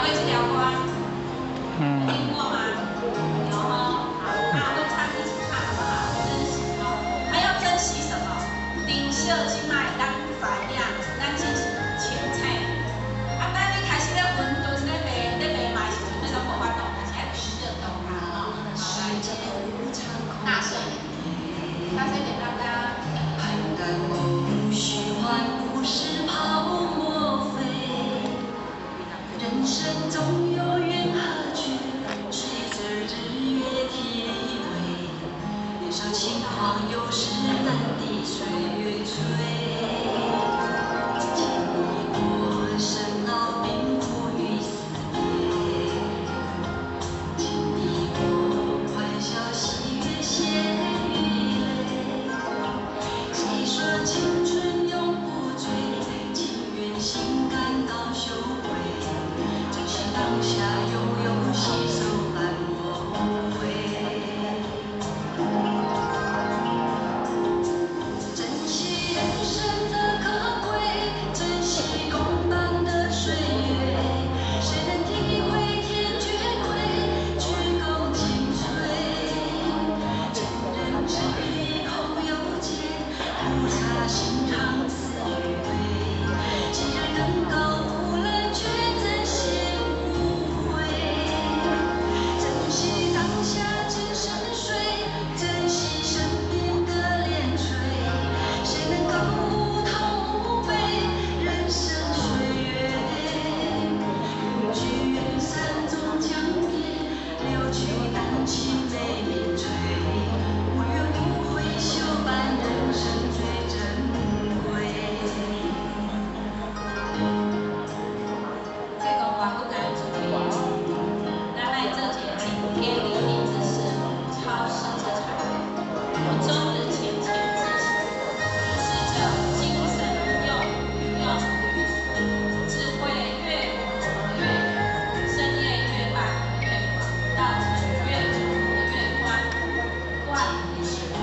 過這條歌？有聽過嗎？有哦。好，那會唱一起唱好不好？珍惜哦，還要珍惜什麼？珍惜這擺咱知影，咱只是淺淺。啊，等你開始咧混沌咧賣咧賣賣時陣，你攏無法度，但是愛珍惜當下吼。好，來，大聲一點，大聲一點，讓大家。判斷夢虛幻不是泡沫飛，人生總有緣和聚，隨著日月體會。年少輕狂有時難抵歲月催，經歷過生老病苦與死別，經歷過歡笑喜悅血與淚。誰說青春永不醉？情願心感到羞愧。珍惜當下擁有，攜手伴我回。珍惜人生的可貴，珍惜共伴的歲月。誰能體會天絕貴，鞠躬盡瘁。真人之理空有解，菩薩心腸似玉堆。既然能夠無難，卻怎心無悔？珍惜當下只身水，珍惜身邊的連綴。誰能夠無痛無悲？人生歲月，緣聚緣散終將別，留取丹心美名垂。無怨無悔，修伴人生最珍貴。這個我好愛注意，咱來做一個頂天立地之事，超世之才。我終日淺淺自省，如是者精神用用於智慧越磨越遠，身業越辦越廣，道程越走越寬，萬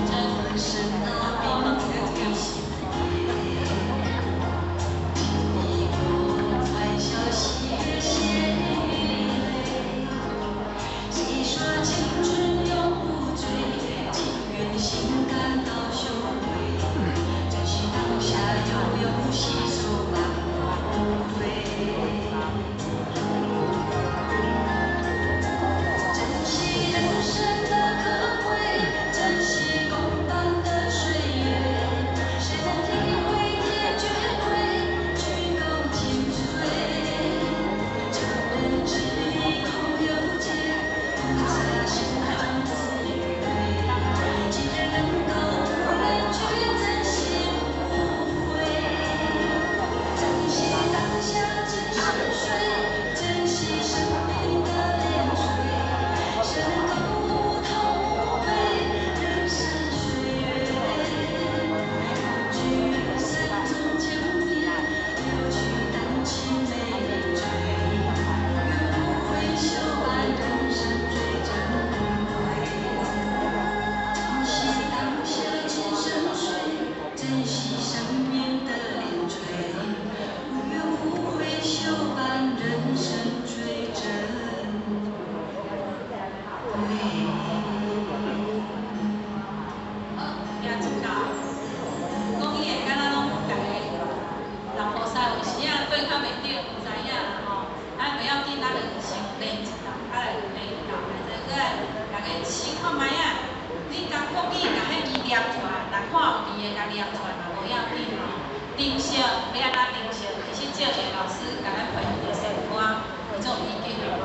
真生老病苦與死別，經歷過歡笑喜悅血與淚。誰說青春永不醉？情願心感到羞愧。珍惜當下擁有，攜手伴我回。珍惜人生的可貴，珍惜共伴的歲月。誰能體會天絕貴，鞠躬盡瘁。成人之理空有解，菩薩心腸似玉堆。既然能夠無難，卻怎心無悔？珍惜當下只身水，珍惜身邊的連綴。誰能夠無痛無悲？人生歲月，緣聚緣散終將別，留取丹心美名垂。無怨無悔，修伴人生最珍貴。珍惜當下只身水，珍惜身邊的連綴。無怨無悔，修伴人生最珍貴。好，聽一道，講伊會敢若攏共人菩薩有時啊對較袂著，毋知影啦吼。啊，袂要緊，咱就先練一道，啊來練一道，來再閣來逐家試看覓啊。你共國語共彼字念出來，若看有佇的共念出來嘛無要緊吼。珍惜欲按怎珍惜？其實借一個老師共咱配一個聖歌，伊就已經了吼。